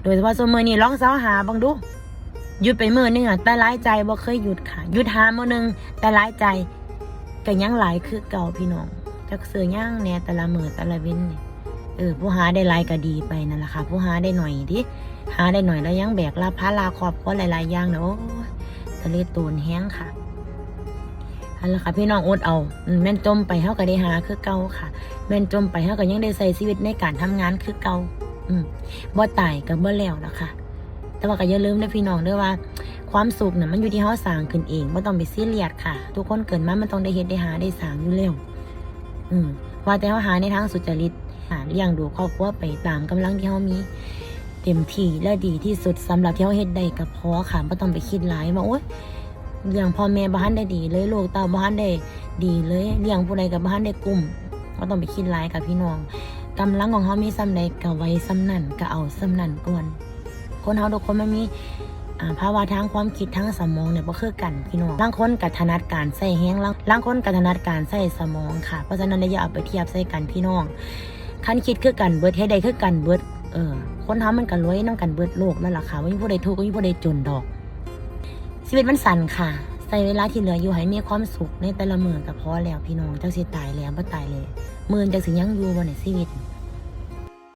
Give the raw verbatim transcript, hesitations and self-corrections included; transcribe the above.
โดยเฉพาะซุมื้อนี้ลองเซาหาเบิ่งดู หยุดไปมื้อหนึ่งอะ แต่รายจ่ายบ่เคยหยุดค่ะ หยุดหามื้อหนึ่ง แต่รายจ่ายก็ยังหลายคือเก่าพี่น้อง จักซื้อหยังแหน่แต่ละมื้อแต่ละเว็นนี่ เออ ผู้หาได้หลายก็ดีไปนั่นล่ะค่ะ ผู้หาได้หน่อยติ หาได้หน่อยแล้วยังแบกรับภาระครอบครัวหลายๆอย่างนะ โอ้ย ตะเลโตนแฮงค่ะ หั่นล่ะค่ะพี่น้อง อดเอา อืม แม่นจ่มไปเฮาก็ได้หาคือเก่าค่ะ แม่นจ่มไปเฮาก็ยังได้ใช้ชีวิตในการทำงานคือเก่า อืม บ่ตายก็บ่แล้วล่ะค่ะ แต่ว่าก็อย่าลืมเด้อพี่น้องเด้อว่า ความสุขน่ะมันอยู่ที่เฮาสร้างขึ้นเอง บ่ต้องไปซีเรียสค่ะ ทุกคนเกิดมามันต้องได้เฮ็ดได้หาได้สร้างอยู่แล้ว อืม ว่าแต่เฮาหาในทางสุจริต หาเลี้ยงดูครอบครัวไปตามกำลังที่เฮามี เต็มที่และดีที่สุดสำหรับที่เฮาเฮ็ดได้ก็พอค่ะ บ่ต้องไปคิดหลายว่า โอ๊ย เลี้ยงพ่อแม่บ่ทันได้ดีเลย ลูกเต้าบ่ทันได้ดีเลย เลี้ยงผู้ใดก็บ่ทันได้กุ้ม บ่ต้องไปคิดหลายค่ะพี่น้อง กำลังของเฮามีส่ำใดก็ไว้ส่ำนั้น ก็เอาส่ำนั้นก่อน คนเฮาทุกคนมันมี อ่า ภาวะทางความคิดทางสมองเนี่ยบ่คือกันพี่น้อง ลางคนก็ถนัดการใช้แฮง ลาง ลางคนก็ถนัดการใช้สมองค่ะ เพราะฉะนั้นแล้วอย่าเอาไปเทียบใส่กันพี่น้อง คันคิดคือกันเบิด เฮ็ดได้คือกันเบิด เออ คนเฮามันก็รวยนำกันเบิดโลกแล้วล่ะค่ะ บ่มีผู้ใดทุกข์ บ่มีผู้ใดจนดอก ชีวิตมันสั้นค่ะ ใช้เวลาที่เหลืออยู่ให้มีความสุขในแต่ละมื้อก็พอแล้วพี่น้อง จักสิตายแล้วบ่ตายแล้ว มื้ออื่นจักสิยังอยู่บ่ในชีวิต